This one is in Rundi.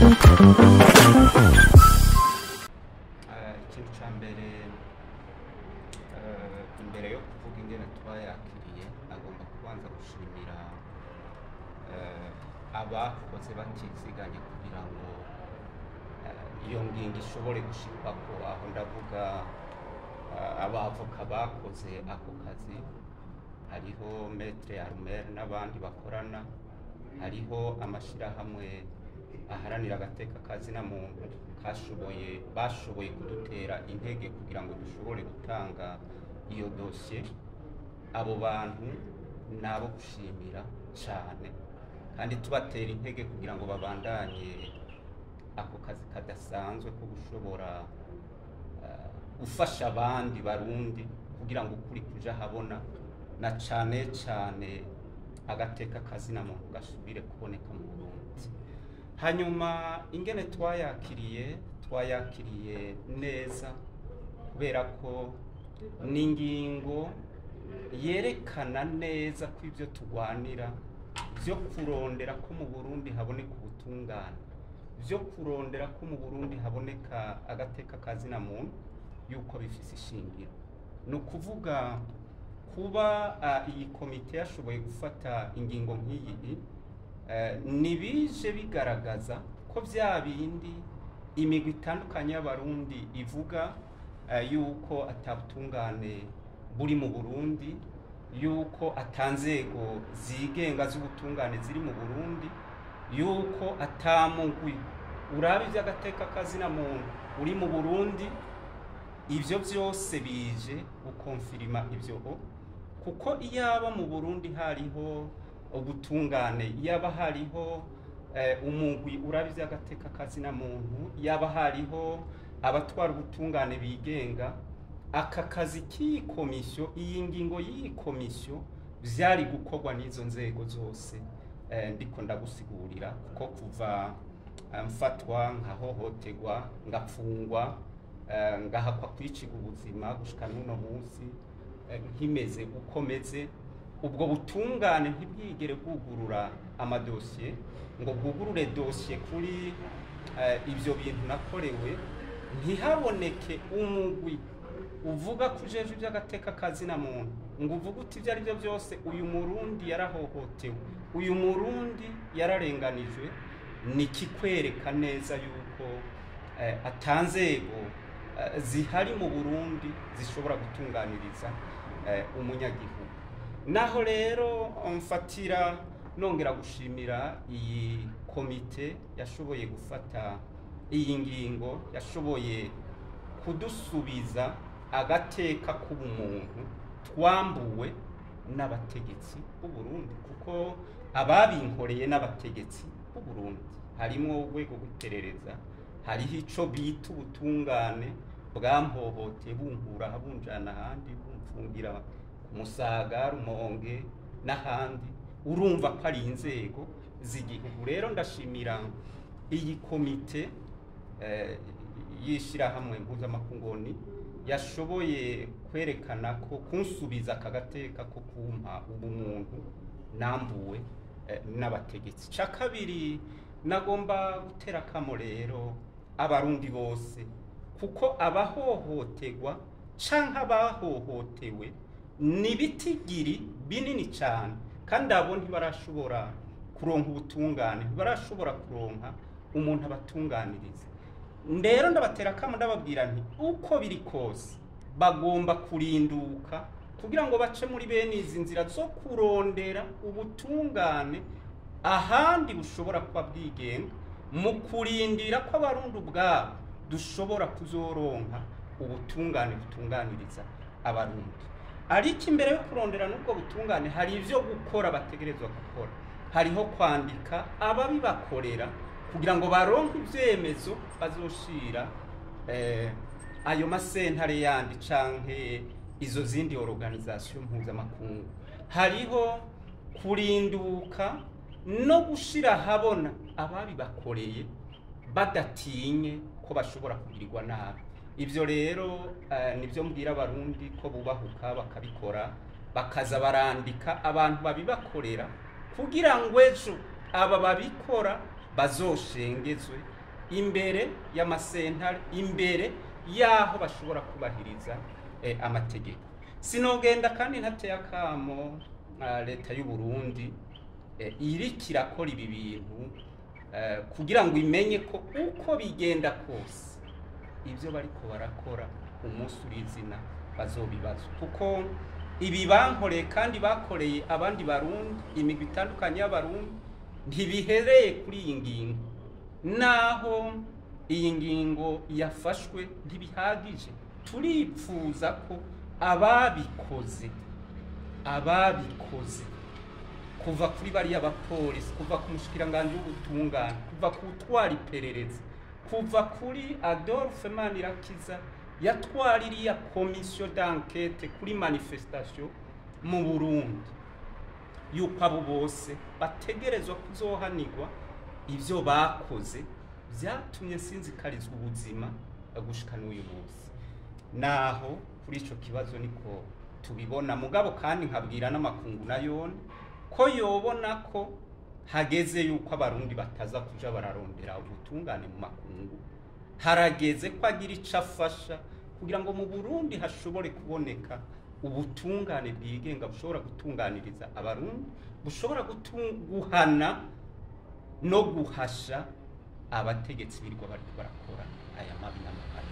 Ikintu cya mbere, imbere yo kuvuga ingene twayakiriye, agomba kubanza gushimira abakoze batiziganya kugira ngo iyo ngingo ishobore gushikwako. Aho ndavuga abavoka bakoze ako kazi, hariho Maître Armel n'abandi bakorana, hariho amashirahamwe aharanira agateka kazina muntu kashoboye bashoboye kudutera intege kugira ngo dushobore gutanga iyo dosiye. Abo bantu ni abo gushimira cyane, kandi tubatera intege kugira ngo babandanye ako kazi kadasanzwe ko gushobora gufasha abandi Barundi kugira ngo ukuri kuja habona, na cane cane agateka kazina muntu gasubire kuboneka mu Burundi. Hanyuma ingene twayakiriye, twayakiriye neza, kubera ko ni ingingo yerekana neza ko ibyo turwanira byo kurondera ko mu Burundi haboneka ubutungane, byo kurondera ko mu Burundi haboneka agateka kazina muntu, yuko bifise ishingiro. Ni ukuvuga kuba iyi komite yashoboye gufata ingingo nk'iyi, nibije bigaragaza ko bya bindi imigwi itandukanye y'Abarundi ivuga, yuko atabutungane buri mu Burundi, yuko atanzego zigenga z'ubutungane ziri mu Burundi, yuko atamugwi uraba iby'agateka kazina muntu uri mu Burundi, ibyo byose bije gukonfirima ibyo. Kuko iyaba mu Burundi hariho ubutungane, iyaba hariho umugwi uraba iby'agateka kazina muntu, iyaba hariho abatwara ubutungane bigenga, aka kazi k'iyi komisiyo, iyi ngingo y'iyi komisiyo, byari gukorwa n'izo nzego zose. Ndiko ndagusigurira kuko kuva mfatwa, nkahohoterwa, ngapfungwa, ngahakwa kwicirwa ubuzima, gushika n'uno munsi nkimeze uko meze, ubwo butungane ntibwigere bwugurura amadosiye, ngo bwugurure dosiye kuri ibyo bintu nakorewe, ntihaboneke umugwi uvuga ko ujejwe iby'agateka kazina muntu ngo uvuge uti: "Ibyo ari byo byose, uyu Murundi yarahohotewe, uyu Murundi yararenganijwe." Ni kikwereka neza yuko atanzego zihari mu Burundi zishobora gutunganiriza umunyagihugu. Naho rero mfatira nongera gushimira iyi komite yashoboye gufata iyi ngingo, yashoboye kudusubiza agateka k'ubumuntu twambuwe n'abategetsi b'u Burundi, kuko ababinkoreye n'abategetsi b'u Burundi, harimo urwego rw'iperereza, hariho ico bita ubutungane bwampohoteye, bunkura aha bunjana ahandi, bumfungira ku Musaga, Rumonge n'ahandi. Urumva ko ari inzego z'igihugu. Rero ndashimira iyi komite y'ishirahamwe mpuzamakungoni yashoboye kwerekana ko kunsubiza aka gateka ko kumpa ubumuntu nambuwe n'abategetsi. Ca kabiri, nagomba gutera akamo rero Abarundi bose, kuko abahohoterwa canke abahohotewe ni bitigiri binini cane, kandi abo ntibarashobora kuronka ubutungane, ntibarashobora kuronka umuntu abatunganiriza. Rero ndabatera akamo, ndababwira nti uko biri kose bagomba kurinduka kugira ngo bace muri bene izi nzira zo kurondera ubutungane ahandi bushobora kuba bwigenga, mu kurindira ko Abarundi ubwabo dushobora kuzoronka ubutungane butunganiriza Abarundi. Ariko imbere yo kurondera n'ubwo butungane, hari ivyo gukora bategerezwa gukora. Hariho kwandika ababibakorera kugira ngo baronke ivyemezo bazoshira ayo masentare yandi canke izo zindi organisation mpuzamakungu. Hariho kurinduka no gushira habona ababibakoreye badatinye ko bashobora kugirirwa nabi. Ibyo rero nibyo mbwira Abarundi ko bubahuka bakabikora, bakaza barandika abantu babibakorera, kugira ngo ejo aba babikora bazoshengezwe. imbere y'amasentare, imbere y'aho bashobora kubahiriza amategeko. Sinogenda kandi ntateye akamo leta y'u Burundi iriko irakora ibi bintu kugira ngo imenye ko uko bigenda kose ibyo bariko barakora umunsi urizina bazobibazwa, kuko ibi bankoreye kandi bakoreye abandi Barundi, imigwi itandukanye y'Abarundi, ntibihereye kuri iyi ngingo. Naho iyi ngingo yafashwe ntibihagije, turipfuza ko ababikoze kuva kuri bariya bapolisi, kuva ku mushikiranganji w'ubutungane, kuva ku utwara iperereza, kuva kuri Adolphe Manirakiza yatwara iriya commission d'enquête kuri manifestation mu Burundi, yuko abo bose bategerezwa kuzohanirwa ivyo bakoze vyatumye nsinzikarizwa ubuzima gushika n'uyu munsi. Naho kuri ico kibazo niko tubibona, mugabo kandi nkabwira n'amakungu nayone ko yobona ko hageze yuko Abarundi bataza kuja bararondera ubutungane mu makungu. Harageze ko agira ico afasha kugira ngo mu Burundi hashobore kuboneka ubutungane bwigenga bushobora gutunganiriza Abarundi, bushobora guhana no guhasha abategetsi birirwa bariko barakora aya mabi n'amahano.